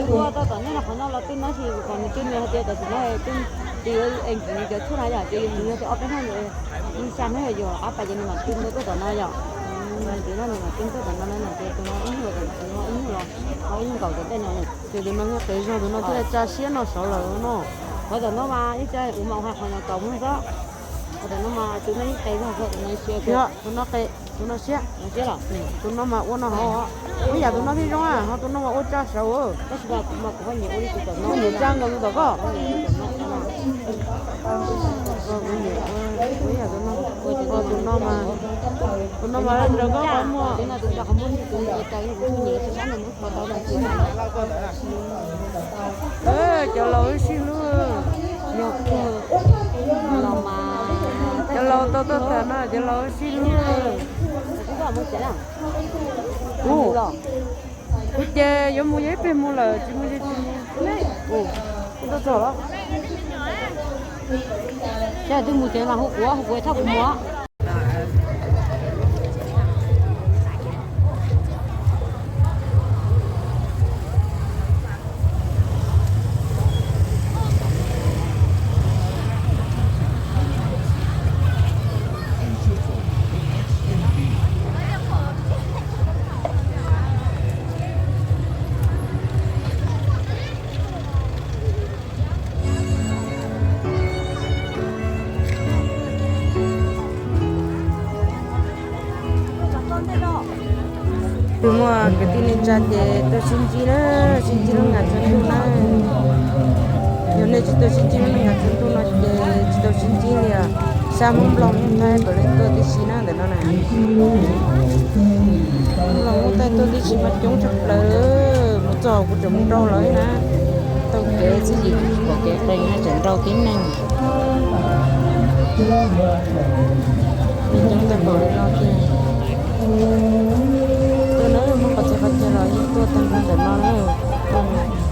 nws ua tau tom nej no qhov no los twb no, tab sis kom nws twb nws hais tias tam sim no twb, ces yuav es nkim nws cov tshuaj na yom, ces yus nws yog tias ob peb hnub, nws xya hnub yog yus qab pas ces nws mam twb ntua tuaj tom no yom. Ces no nws mam twb tuaj tom no na, ces tus no ib nyuag, tus no ib nyuag los, ib nyuag nkaum tom ntej no. Ces tus no thiaj qev zog, tus no thiaj tsa siab noj saud lawm no. Qhov tom no mas ib tsa ua mas hais qhov no kaus muag xwb. Qhov tom no mas tus no ib qe zog, tus no siab, tus no qe, tus no siab. Tus no mas ua no hov, ib yam tus no thiaj zoo, ho tus no mas ua tsa saud. Kuv nyiam tsa nkaus tus tom koj. Kuv nyiam ua ib yam tus no, tus no mas, tus no mas raws koj qhov muag. Cov laus wb sib hlub. Cov laus tau tuaj tham no, cov laus wb sib hlub. Kuv, kuv ces yuav mus, yog ib pliag mus lawm, tsis mus ces tsis mus. Twb txog los. Twb mus ces mas hu kuv, hu kuv thaum kuv mus. Tus muaj kwv tij neej tsa ces tuaj sib ntsib na, sib ntsib lub nyuag tshav ntuj na. Yog nej tsis tuaj sib ntsib lub nyuag tshav ntuj no ces tsis tau sib ntsib li os. Sab Hmoob Nplog Hmoob Thaib puav leej tuaj tib si na ntawm no na. Hmoob Nplog Hmoob Thaib tuaj tib si mas coob tshaj plaws. Mus txog kuv tseem mus nrau lawv na. Taug kev xwb ces tsis pom kev qees na, tseem nrau tib neeg. Coob tag npaum li no tiag. Tuaj na, muaj qhov txhia qhov chaw los yeej tuaj tag nrho ntawm no na.